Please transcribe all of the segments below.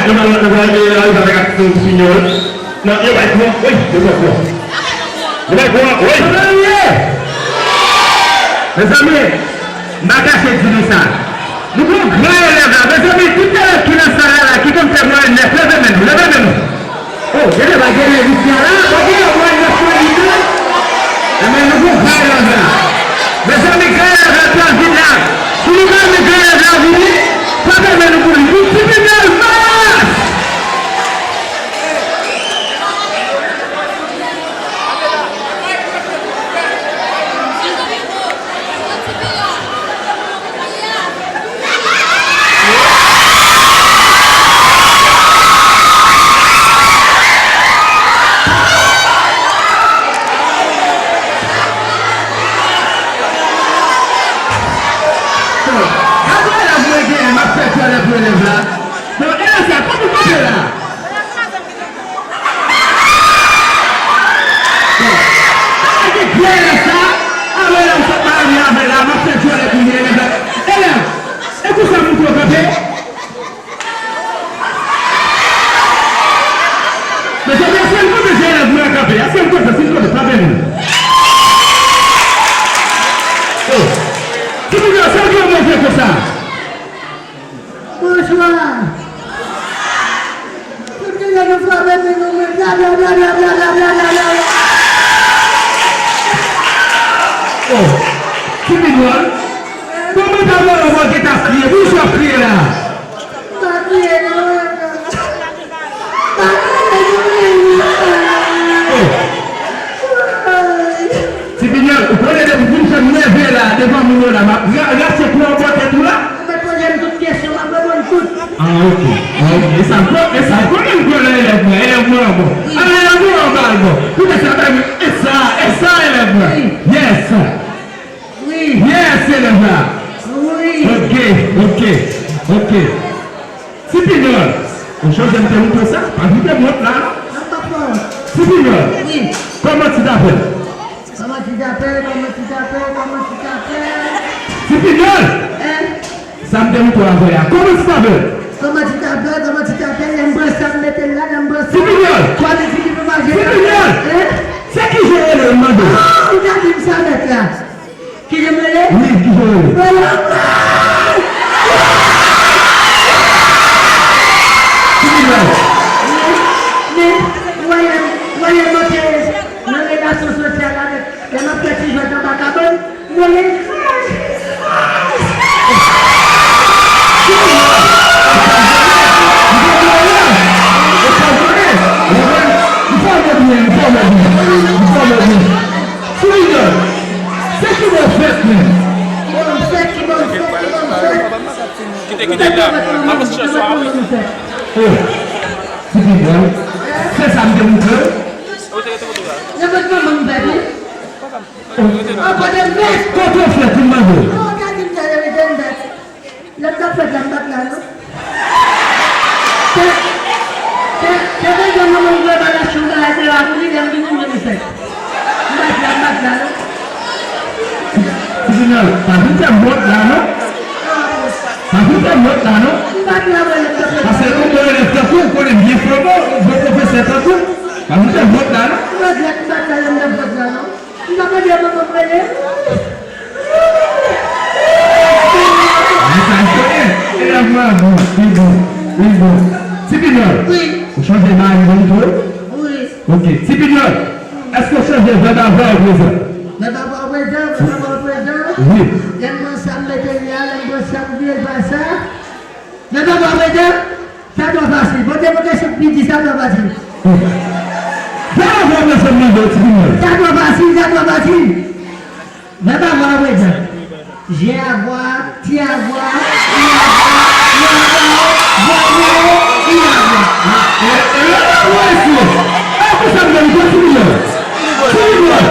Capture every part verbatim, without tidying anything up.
Yo pral, yo pral, yo pral avèk aksyon Tipinyòl. Non, yo bay pran, wi, yo pran pran. Yo bay pran, wi. Mezanmi, m pa kache di nou sa. Nou gon gran elèv la. Mezanmi, tout elèv ki nan sal la, la, ki konn fè mwayèn nèf, leve men nou, leve men nou. Oh, gen elèv la, gen elèv isi a la, pa gen mwayèn nèf pou li tou. Enben, nou gon gran elèv la. Mezanmi, gran elèv la pral vin la. Si nou pa renmen gran elèv la vini, frape men nou pou li. Pou Tipinyòl, mas! Bon, gade elèv mwen genyen, m ap fè djòlè pou elèv la. Bon, elèv sa, kòman w kanpe la? Bon, sa pa gen djòlè sa. Alò, elèv sa pa renmen avè la, m ap fè djòlè pou li, elèv la. Elèv, e konsa moun yo kanpe? Mezanmi, èske nou kontan jan elèv mwen an kanpe? Èske nou kontan? Si nou kontan, frape men nou. Oh. Tipinyòl, sa w gen manje konsa? Bonswa. Tout kilè nou frape men nou, men bla, bla, bla. Oh, Tipinyòl, kòman ta vle w gentan kriye? Poukisa w ap kriye la? Pa kriye non, pa kriye non, men non. Oh. Tipinyòl, ou konnen depi pou m fè m leve la, devan moun yo la, m ap ra-, rache kou an bò tèt ou la? Ou mèt poze m tout kesyon, m ap reponn tout. Ah, ok. Ah, ok. E sa, e sa, konnen m konnen elèv mwen, elèv mwen an bon. Wi. Ah, elèv mwen an ba l bon. Poutèt sa, ba m, e sa, e sa, elèv mwen. Wi. Yes. Wi. Yes, elèv la. Wi. Ok, ok, ok. Tipinyòl, ou chonje m te montre w sa? Pa vin fè m wont la, non. Tipinyòl, wi. Kòman ti t apèl? Kòman ti t apèl? Kòman ti t apèl? Kòman ti t apèl? Tipinyòl! Hein? Sa m te montre w avè a. Kòman ti t apèl? Kòman ti t apèl? Kòman ti t apèl? Lè m pran sa m mete l la, lè m pran sa. Tipinyòl! Kwa mezi ki pou mache la. Tipinyòl! Hein? Se kijan w rele w, m mande w? Ah, ou ta di m sa mèt la. Kijan m rele? Wi, kijan w rele? Mwen la. Kijan w rele? Men, men, ou wè lè, ou wè lè m monte nan relasyon sosyal avèk, lè m ap fè ti jwèt anba kabann, mwen rele. Tipinyòl, se kibò fèt menm? Bon, fèt, kibò fèt, kibò fèt. Kite, kite l la. N ap pase chans la. Oh, Tipinyòl, se sa m te montre w? Nan vant manman m fèt, wi. Oh, kote m fèt? Kote w fèt, m mande w? Oh, gade m talè, wi, gade m fèt. Lè m t ap fèt la, m pa t la, non. Te, te, te gen manman m voye bagay chonga a te la pou li, lè m vini, m vin fèt. M pa t la, m pa t la, non. Tipinyòl, pa vin fè m wont la, non. Pa vin fè m wont la, non. M pa t la, mwen, lè m t ap fèt la. Paske ou bon elèv tankou, ou konnen byen fè bon, ou bon pwofesè tankou. Pa vin fè m wont la, non. M pa t la, m pa t la, lè m t ap fèt la, non. M t ap mande manman m rele. Mwen sa m konnen. Elèv mwen an bon, li bon, li bon. Tipinyòl. Wi. Ou chanje mari pou li tou? Wi. Ok. Tipinyòl, èske w chanje vèb ava a prezan? Vèb ava a prezan, vèb ava a prezan. Wi. Lè m pran sa m mete l la, lè m pran sa m vire l pa sa. Vèb ava a prezan. Sa twò fasil. Poze m yon kesyon ki pi di, sa twò fasil. Sa twò fasil, sa m mande w, Tipinyòl. Sa twò fasil, sa twò fasil. Vèb ava a prezan. Je a vwa, ti a vwa, i a vwa, yo a vwa, vwa yo, i a vwa. E, e, e, e, e, e, konsa m te montre w, Tipinyòl. Tipinyòl.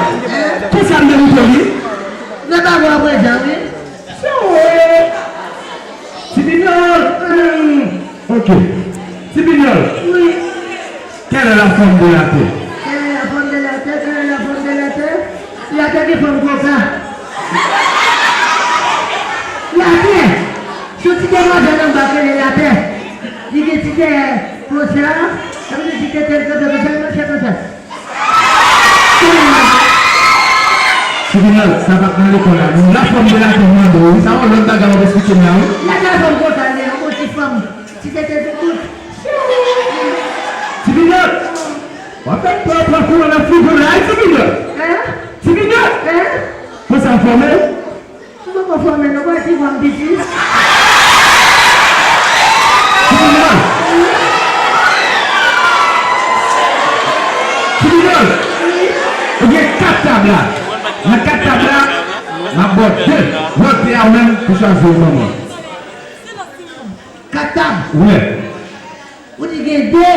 Konsa m te montre w, wi. Vèb ava a prezan, wi. Tipinyòl. Hmm. Ok. Tipinyòl. Wi. Quelle est la forme de la terre? Quelle est la forme de la terre? Quelle est la forme de la terre? Latè gen fòm koka. Latè. Se yon ti demwazèl anba ki rele Latè. Li gen ti Tè konsa, sa vle di tete l kanpe konsa, l mache konsa. Ti Pinòl, sa pa t nan lekòl la, non. Lafòm de la vi mande w, wi. Sa yon lòt bagay w ap esplike m la, wi. Lè lafòm konsa, li yon bon ti fanm, ti tete sou kout. Ti Pinòl, w ap fè pran pran kouran nan figi w la, wi, Ti Pinòl. Hein? Ti Pinòl! Hein? Konsa w fòme? M poko fòme non, pa di vwa m piti. Tribinal. Tribinal. Ou gen kat tab la. Nan kat tab la, m ap ba w de. Wòl te a ou menm pou chwazi yon manman. Kat tab. Wi. Ou di gen de,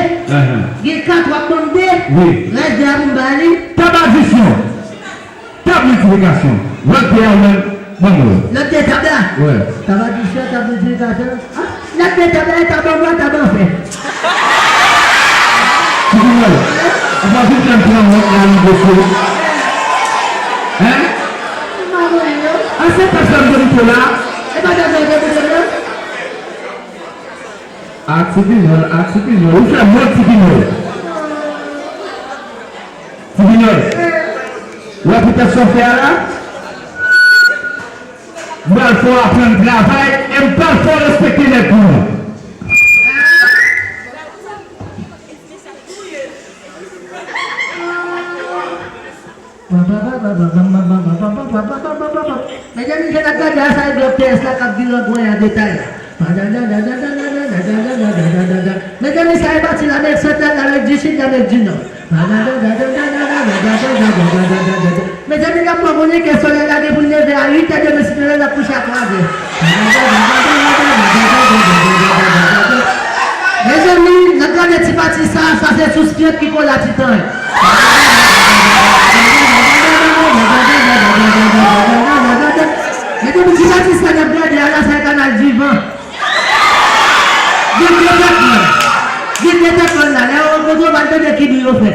gen kat, w ap ban m de. Wi. Rès de a pou m ba li. Tab adisyon. Tab miltiplikasyon. Lòt de a ou menm, ban mwen. Lòt de tab la? Wi. Tab adisyon, tab miltiplikasyon. Ah, lòt de tab la, e tab an bwa, tab an fè. Ti Pinòl, ou pa vin fè m pran wont la nan dosye. Hein? M pa konnen non. Ah, se pa sa m te di w la. E pa sa m te di w la. Ah, Ti Pinòl, ah, Ti Pinòl, ou fè mò Ti Pinòl. Ti Pinòl, ou wè poutèt sa w fè a la? M pral fè w aprann travay e m pral fè w respekte nèg pou mwen. Medam, jan n ap gade a, sa e blòk T S la k ap vire an gwo ya detay la. Medam, sa e pati Lamerik Santral, Lamerik di Sid, Lamerik di Nò. Mezanmi, n ap pran konnen ke solèy la gen pou l leve a uit è demen, sinon l ap kouche a twa è. Mezanmi, n ap gade ti pati sa, sa se sous pyent ki kole a Titan. Mezanmi, ti pati sa n ap gade a la, se kanal Divan. Gen de tèt mòn. Gen de tèt mòn la. Lè yo rankontre, w pral tande ki bri yo fè.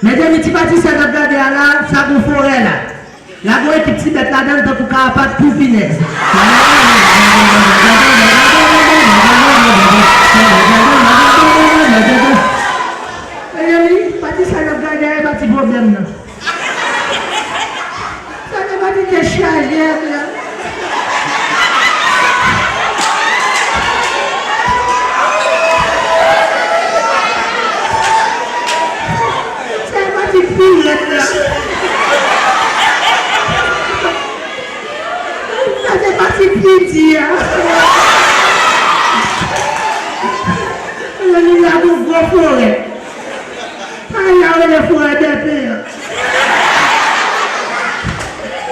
Medam, ti pati sa n ap gade a la, sa gon forè la. La gon ekip ti bèt ladan l tankou karapat pou pinèz. Mezanmi, pati sa n ap gade a, e pa ti pwoblèm nan. Sa te pati te chaje ak la. Sa te pati pirèt la. Sa te pati piti a. Nan li la gon gwo forè. Sa yo rele forè dèpen an.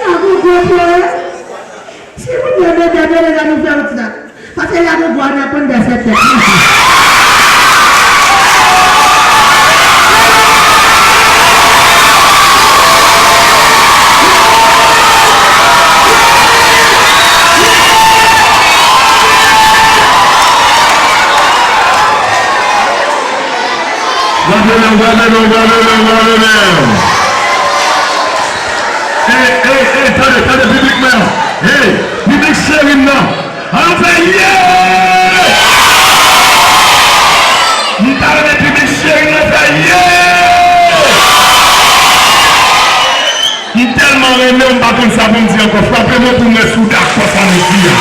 La gon gwo forè. Si moun yo mete mele la nou fè wout la. Paske la nou bwa nan konn de sèt tèt. Gade menm, gade menm, gade menm, gade menm. Ey, ey, ey, tande, tande piblik mwen an. Ey, piblik cheri m nan. Ann fè ye! M ta renmen piblik cheri m nan fè ye! M tèlman renmen w, m pa konn sa pou m di ankò. Frape men pou m wè si w dakò sa m di a.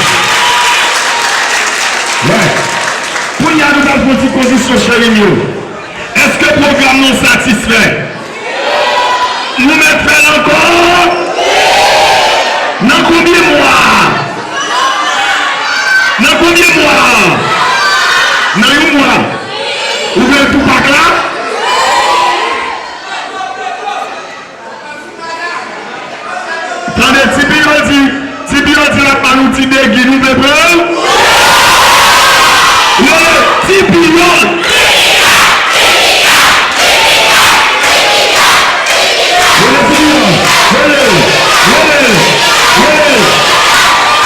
Wè. Kounye a, nou pral fè yon ti kondisyon, cheri m yo. Èske pwogram nou satisfè? Nou mèt fè l ankò? Nan konbyen mwa? Nan konbyen mwa? Nan yon mwa. Ou vle l pou Pak la? Tande, Ti Piyòl di, Ti Piyòl di l ap ba nou ti degi, nou vle pran l? Rele Ti Piyòl! Rele Ti Piyòl! Rele l! Rele l! Rele l!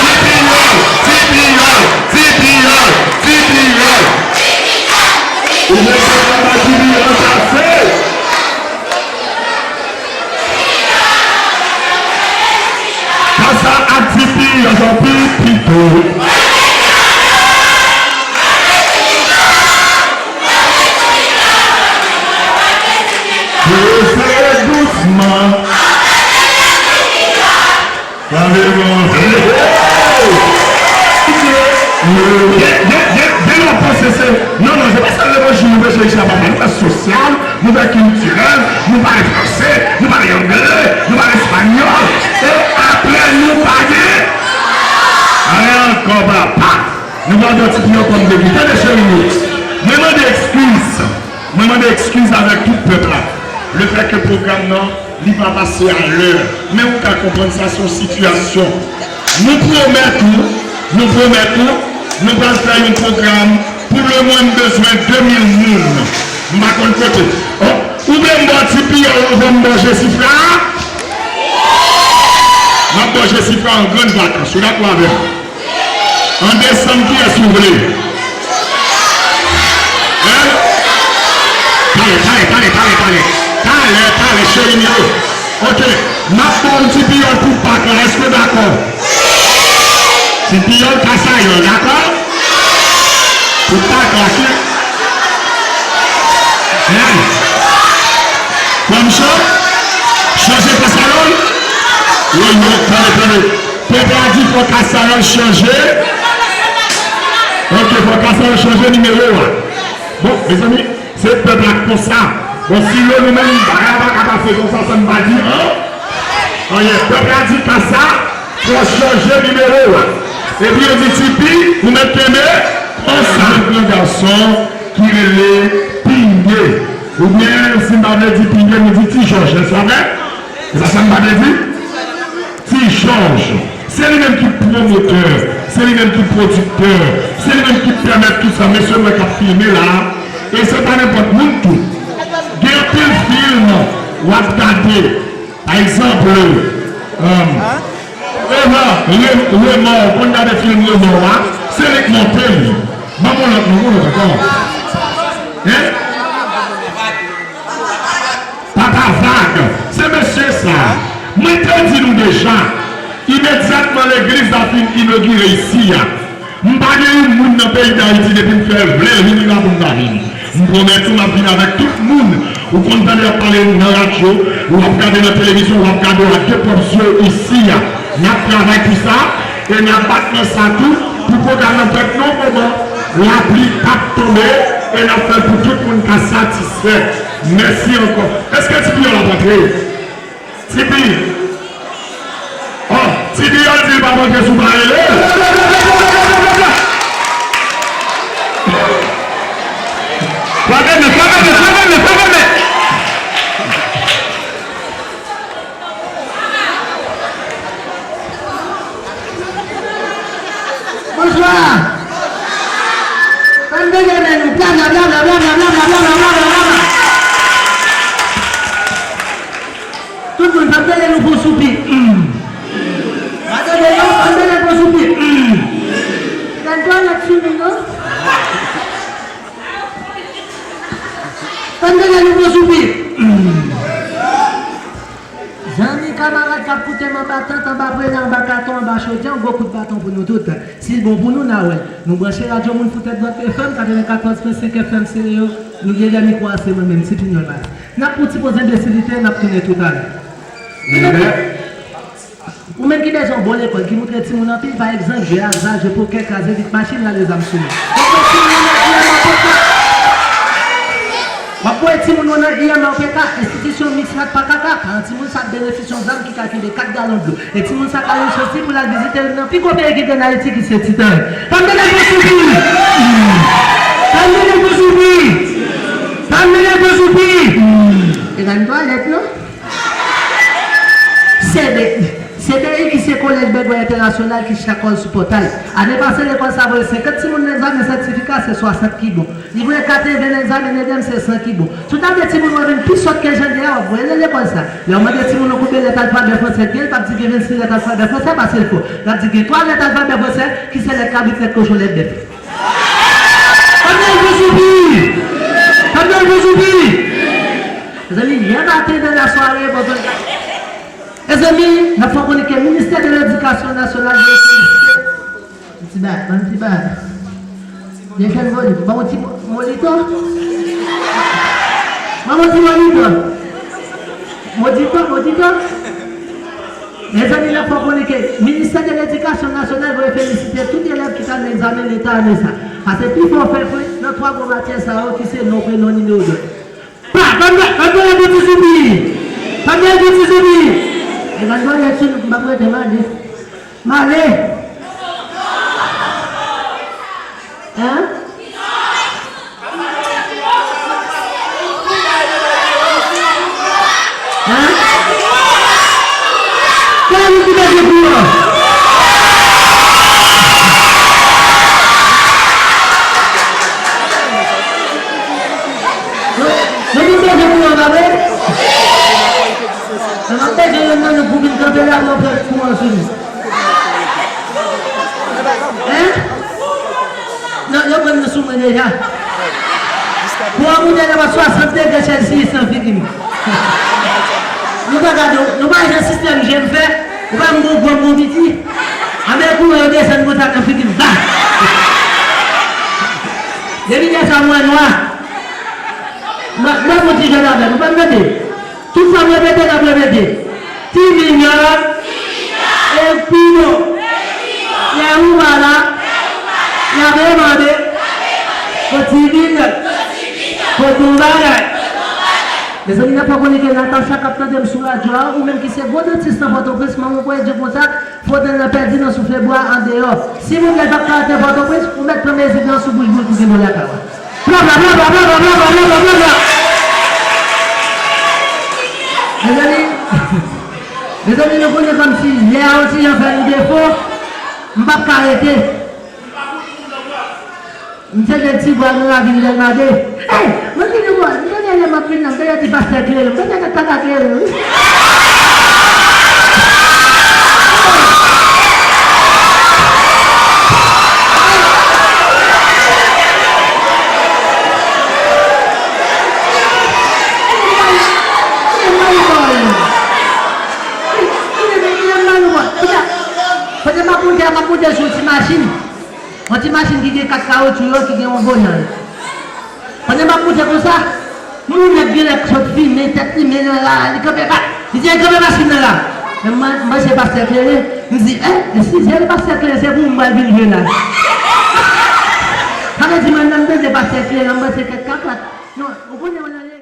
Ti Piyòl! Ti Piyòl! Ti Piyòl! Ti Piyòl! Ou vle pran l ap ba Ti Piyòl, sa se! Gen, gen, gen, gen lòt panse se, non, non, se pa sèl levanjil nou preche ici a, papa. Nou fè sosyal, nou fè kiltirèl, nou pale franse, nou pale angle, nou pale espanyòl, e apre nou pa gen anyen ankò, papa. Nou pral pran Tipi an kòm depi. Tande, cheri m yo. Mwen mande ekskiz. Mwen mande ekskiz avèk tout pèp la. Lefètke pwogram nan, li pa pase alè. Men ou ka konprann sa, se yon sitiyasyon. Nou pwomèt ou, nou pwomèt ou, nou pral fè yon pwogram. Pou le mwen, m bezwen de mil moun. M pa konn kote. Oh, ou vle m ba w Ti Piyòl anvan m ba w Jesifra? M ap ba w Jesifra an grann vakans. Ou dakò avè m? An desanm, kiyès ou vle? Hein? Talè, talè, talè, talè, talè. Talè, talè, cheri m yo. Ok, m ap ba w Ti Piyòl pou Pak la. Èske w dakò? Ti Piyòl Kasayòl, dakò? Pou Pak la, ki? Hein? Fò m chan-, chanje Kasayòl? Wi, wi, tande, tande. Pèp la di fò Kasayòl chanje. Ok, fò Kasayòl chanje nimewo a. Bon, mezanmi, se pèp la k konsa. Bon, si yo nou menm, bagay la pa ka pase konsa san n pa di an-, anyen. Pèp la di Kasa, fò chanje nimewo a. Epi yo di Tipi, ou mèt kenbe konsa. Yon gran gason ki rele Pinge. Oubyen, si m pa vle di Pinge, nou di Ti Jòj, nèspa vre? Se pa sa m pa vle di? Ti Jòj, se li menm ki pwomotè, se li menm ki pwodiktè, se li menm ki pèmèt tout sa. Mesye mwen k ap filme la, e se pa nenpòt moun tou. Gen anpil fim w ap gade, pa egzanp, um, Remò, Re-, Remò, ou konn gade fim Remò a, se li k monte l. Ban m yon lòt non, yon lòt ankò. Hein? Papa Vag, se mesye sa. Mwen te di nou deja, imedyatman legliz la fin inogire isi a, m pa gen yon moun nan peyi Dayiti depi m fè vle vini la pou m ta vini. M pwomèt ou, m ap vin avèk tout moun. Ou konn tande y ap pale nan radyo, w ap gade nan televizyon, w ap gade w ak de pwòp zye w isi a. N ap travay pou sa, e n ap bat nan sa tou, pou pwogram nan fèt nan moman lapli p ap tonbe, e n ap fè l pou tout moun ka satisfè. Mèsi ankò. Èske Ti Piyòl ap antre? Tipi. Oh, Tipi, yo di l pa manke sou pa rele. Frape men, frape men, frape men, frape men. Bonswa. Ann leve men nou. Bla, bla, bla. Tout moun, fè m tande nou fon soupi. Hmm. Pa tande non, fè m tande fon soupi. Hmm. Nan twalèt sou nou, non? Fè m tande nou fon soupi. Hmm. Zanmi, kamarad k ap koute m anba tant, anba prela, anba katon, anba chodyan, yon gwo kout baton pou nou tout. Si l bon pou nou, n a wè l. Nou branche radyo Moun Foutèt Dwat F M, katrevennkatòz pwen senk F M Stereo, nou gen lè mikwo a se mwen menm, Ti Pinyòl Baz. N ap pran ti poz enbesilite, n ap tounen toutalè. Ou menm ki bezwen yon bon lekòl, ki moutre timoun anpil, pa egzanp, jwe aza, jwe pokè, kraze vit machin, rale zam sou moun. W ap voye timoun yo nan I M A O P K, w ap voye timoun yo nan I M A O P K, enstitisyon miks rat pa kaka, paran timoun sa ap benefisye yon zam ki ka kenbe kat galon dlo. E timoun sa ka jwenn chans li pou l al vizite youn nan pi gwo peyi ki gen Ayiti, ki se Titan. Tann de nèg yo soupi! Tann de nèg yo soupi! Tann de nèg yo soupi! E pa nan twalèt, non? C D, C D I ki se Kolèj Bègwè Entènasyonal ki chita kò l sou pòtay. Ane pase, lekòl sa voye senkant timoun nan egzamen sètifika, se swasant ki bon. Li voye katreven nan egzamen dezyèm, se san ki bon. Si w ta vle timoun w yo vin pi sòt ke jan l ye a, w ap voye l nan lekòl sa. Lè w mande timoun w koubyen lèt alfabè fransè k gen, l p ap di gen vennsis lèt alfabè fransè, paske l fò. L ap di gen twa lèt alfabè fransè, ki se lèt kabrit, lèt kochon, lèt bèf. Tann de l fon soupi! Tann de l fon soupi! Mezanmi, yè maten nan lasware, bon, bon, mezanmi, n ap fè w konnen ke Ministè de Ledikasyon Nasyonal voye felisite. Yon ti bagay, ban m ti bagay. Byen fè m volim. Ban m yon ti mo-, molito. Ban m yon ti molito. Modito, modito. Mezanmi, n ap fè w konnen ke Ministè de Ledikasyon Nasyonal voye felisite tout elèv ki t al nan egzamen leta ane sa. Paske pifò fè pwen nan twa gwo matyè sa yo ki se non, prenon, nimewo de. Pa, pa, pa, pa, pa, pa, ti zoubi. Pa, pa, ti zoubi. E pa, pa, ti zoubi, m ap rete, m ale. M ale. Hein? Hein? Kòman nou koupe je pou yo? Nou koupe je pou yo, pa vre? Nan mwen te gen youn nan nou pou vin kanpe la pou yo fè kouran sou nou. Hein? Non, yo pran nou sou mwen deja. Pou yon moun te nan swasant degre Chelsea san figi m. Nou pa gade, nou pa jan sistèm je m fè, ou pa m gon gwo m gon piti. Anben kouran yo desann konsa nan figi m. Ba! Depi lè sa mwen nwa. Mwen, mwen bon ti jèn avè nou, pa m tande. Tout sa m repete, n ap repete. Ti minyòn, e pi bon. Lè ou pa la, y ap mande pou ti minyòn, pou tout bagay. Mezanmi, n ap fè konnen ke Natacha k ap tande m sou radyo a, ou menm ki se gwo dantis nan Pòtoprens, manman w voye di w konsa, fodè l nan pèdi nan soufle bwa andeyò. Si moun la pa ka antre Pòtoprens, ou mèt pran mezi nan sou bouch boul pou gen bon lakay ou. Bla, bla, bla. Mezanmi, mezanmi, nou konnen kòmsi lè a yon ti jan fè nou defo, m p ap ka rete. M se de ti bwa nan ravin Dèlmade. Ey, mwen vini bò, m tande lè m ap vin nan, m tande di pastè klere, m tande nèg pa ka klere, wi. Kote m ap monte a, m ap monte sou ti machin. Yon ti machin ki gen kat kawotchou yo, ki gen yon gwo jan. Pandan m ap monte konsa, m wè yon nèg genlè k sot fimen, tèt limen nan la, li kanpe pa, li di, "Kanpe machin nan la." Men mwen, mwen se pastè klere, m di, "Eh, e si se pastè klere, se pou m pral vin jwe la." Sa vle di, mwen menm, m tande pastè klere, m panse kèk kapat. Non, ou konnen,